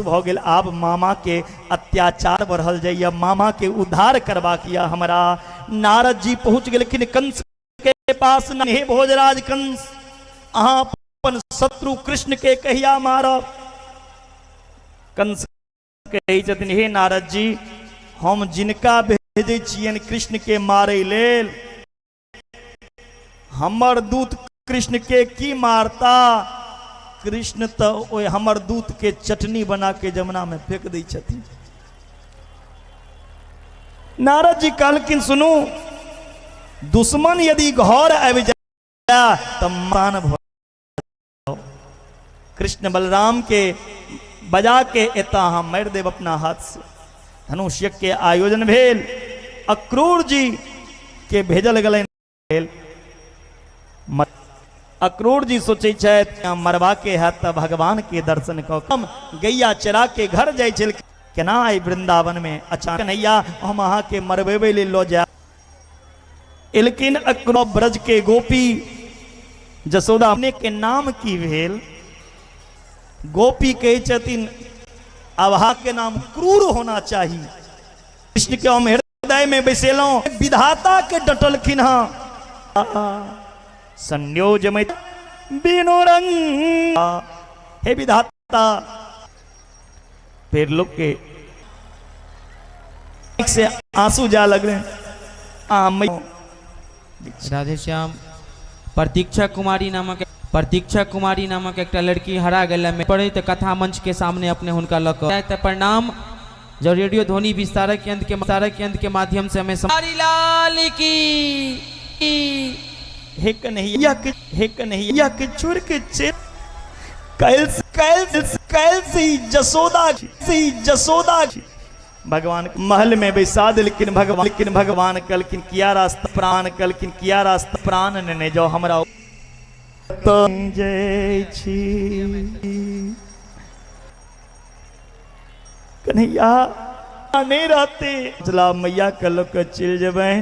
भऽ गेल। आब मामा के अत्याचार बढ़ल जाइए, मामा के उद्धार करबाक यऽ हमरा। नारद जी पहुँच गेलखिन कंस के पास। हे भोजराज कंस, अहाँ अपन शत्रु कृष्ण के कहिया मारब? कंस कहै छथिन, हे नारद जी, हम जिनका भेजै छियनि कृष्ण के मारै लेल, हमर दूत कृष्ण के की मारता? कृष्ण तऽ ओहि हमर दूत के चटनी बना के जमुना में फेंक दै छथिन। नारद जी कहलखिन, सुनू, दुश्मन यदि घर आबि जाय तऽ मान भऽ कृष्ण बलराम के बजा के एता हम मारि देब अपना हाथ से। धनुष यज्ञ के आयोजन भेल, अक्रूर जी के भेजल गेलनि। अक्रूर जी सोचै छथि, मरबा के हैत तऽ भगवान के दर्शन कऽ हम गैया चरा के घर जाइ छल, केना आई वृंदावन में अचानक कन्हैया हम अहाँ के मरबेबै लेल लऽ जायब। एलखिन अक्रूर ब्रज के गोपी जसोदा के नाम की भेल? गोपी कहै छथिन, अभा के नाम क्रूर होना चाही। कृष्ण के हम हृदय में बैसेलहुं, विधाता के डटलखिन हँ संयोजम बिनु रंग, हे विधाता। फिर लोग के से आंसू जा लगले। राधेश्याम, प्रतीक्षा कुमारी नामक एकटा लड़की हरा गेल पढ़े तऽ कथा मंच के सामने अपने हुनका लऽ कऽ तऽ प्रणाम। जो रेडियो ध्वनि विस्तारक यंत्र के विस्तारक यंत्र के माध्यम से हमें लाल की। हे कन्हैया के, हे कन्हैया के छोड़ के चल कैल कैल कैल से ही जसोदा से ही जसोदा भगवान महल में बैसा देलखिन। भगवान लेकिन भगवान कहलखिन, किया रास्ता प्राण कहलखिन, किया रास्ता प्राण नेने जाओ हमरा तो जय छी कन्हैया नहीं रहते। चला मैया के लोग के चलि जेबनि।